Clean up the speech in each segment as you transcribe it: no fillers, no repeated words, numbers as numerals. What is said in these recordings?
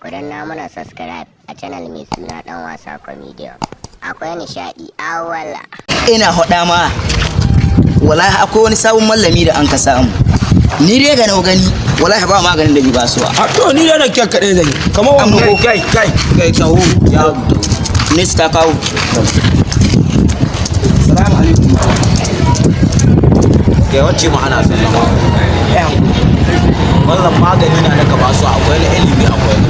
Ku danna mana subscribe a channel mai suna Dan Wasa Comedian. Akwai nishaɗi awala. Ina faɗa ma, wallahi akwai wani sabon mallami da an ka samu. Ni dai ga nau gani, wallahi ba maganin da bai ba su. A to, ni da kyan kaɗai zai kamar Amma wannan. ko- Kai, kai, kai, taho ya. Ne ta kawo. Salamu alaikum. Kai, wacce ma ana sallama? Wannan magani na naka ba su, akwai na ilimi, akwai na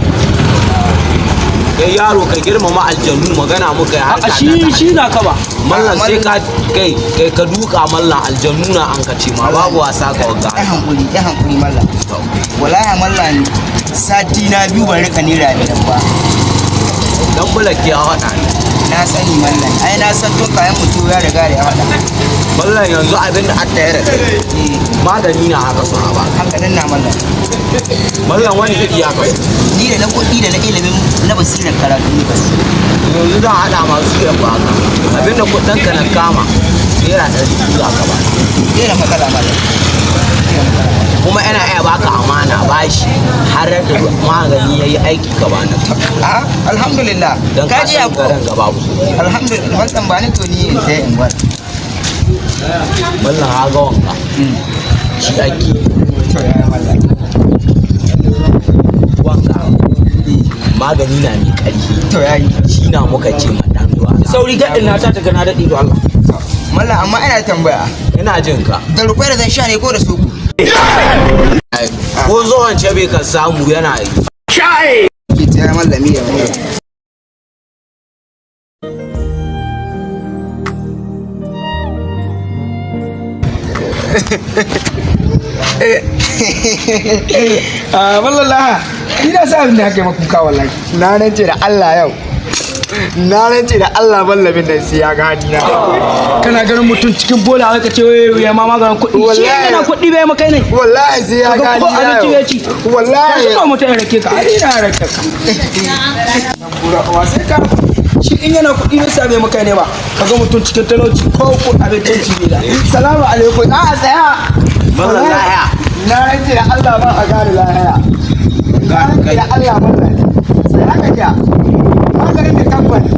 kai. Yaro, ka girmama aljannu. Magana muka yi har A shi shi na kaba. Mallan, sai ka kai, kai ka duka. Mallan, aljannu na an ka ce ma babu wasa ga wagga. Ya hankuri, ya hankuri mallam. Wallahi mallam, sati na 2 ban rika naira 5 ba. Dan bulaki ya haɗa ni. Na sani mallam, ai na san tun kayan mutu ya riga da ya faɗa. Mallan, yanzu abin da an tayar da kai, magani na haka suna ba. Haka nan na mallam. Mallan, wani iri ya kai? Ni da na kuɗi da na ilimin na basirar karatu ne kasu. Yanzu zan haɗa masu yan baka abinda kuɗin ka na kama ₦200 za ka ba. Bai da matsala mallam. Kuma ina iya baka amana bashi har da magani ya yi aiki ka bani. A, alhamdulillah. Don ka ka ji san ko? garin gaba babu. Alhamdulillah mallam, ba ni to ni in sai in gwada. Mallan, ha ga wanga shi ake. To ya mallam. Wanga magani na mai ƙarfi. To yayi. Shi na muka ce ma dan ruwa. Sauri gaɗin na ta taga na daɗi don Allah. Mallam, amma ina da tambaya. Ina jin ka. Da rukwai da zan sha ne ko da suku? Ko zuwan ce bai ka samu yana yi. Ke tsaya mallami da mu. A wallahi ni na sa abin da aka yi makuka. Wallahi na rance da Allah yau, na rance da Allah mallamin nan sai ya ga na. Kana ganin mutum cikin bola wai ka ce wai ya ma maganin kuɗi shi. Wallahi. Yana kuɗi bai maka ne. Wallahi sai ya ga ko na abinci yau. ya ci. Wallahi. Ya shi ba mutum ya rake ka, ai ina rake ka. Bura wa sai ka. Shi in yana kuɗi bai sa bai maka ne ba. Kaga mutum cikin talauci ko abincin ci bai da. Salamu alaikum. A tsaya. Mallam, lahiya? Na rance da Allah ba a gane lahiya. Na rance da Allah mallam sai haka ja maganin da kamfani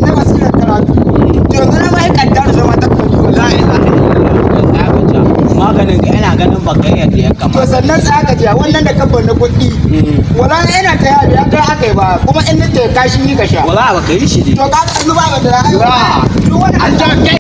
na basirar karatu. To yanzu na ma yi kaddara zama ta kwani wallahi. Maganin ka ina ganin baka yadda ya To kamata. sannan sai aka ce wannan da kamfani na kuɗi, wala ina ta yabi ya kai aka yi ba kuma in nace kashi ni ka sha. Wala baka yi shi ne. To ka ga ba da duk wani aljan kai.